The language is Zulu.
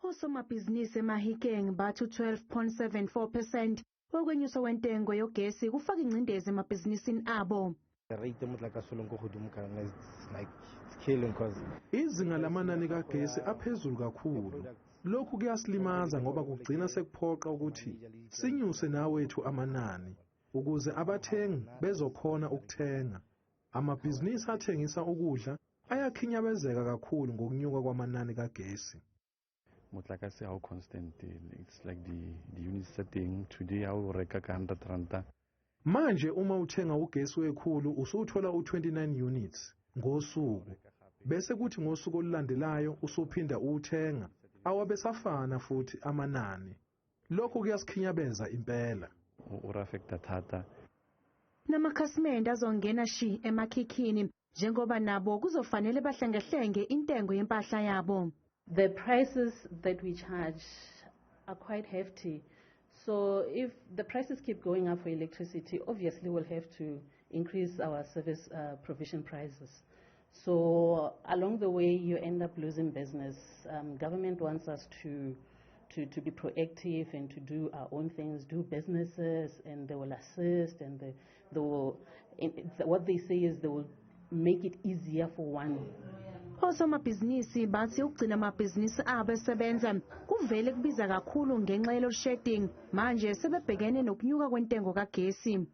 Osomabhizinisi eMahikeng bathi u-12.74% wokwenyuswa kwentengo yogesi kufaka ingcindezi emabhizinisini abo. The rate motlakase o leng ko godimo ka yona, it's like it's killing 'cause Izinga lamanani kagesi aphezulu kakhulu. Lokhu kuyasilimaza ngoba kugcina sekuphoqa ukuthi sinyuse nawethu amanani ukuze abathengi bezokhona ukuthenga. Amabhizinisi athengisa ukudla ayakhinyabezeka kakhulu ngokunyuka kwamanani kagesi. Motlakase ha o constant. It's like the units tsa teng today, ha o reka ka R100. Manje uma uthenga ugesi wekhulu, usuthola u-29 units ngosuku, bese kuthi ngosuku olulandelayo usuphinda uwuthenga, awabesafana futhi amanani. Lokhu kuyasikhinyabeza impela. O re affecta thata. Namakhasimende azongena shi emakhikhini njengoba nabo kuzofanele bahlengehlenge intengo yempahla yabo. The prices that we charge are quite hefty. So if the prices keep going up for electricity, obviously we'll have to increase our service provision prices. So along the way, you end up losing business. Government wants us to be proactive and to do our own things, do businesses, and they will assist, and they will, what they say is they will make it easier for one. Osomabhizinisi bathi ukugcina amabhizinisi abo esebenza kuvele kubiza kakhulu ngenxa ye-load shedding. Manje sebebhekene nokunyuka kwentengo kagesi.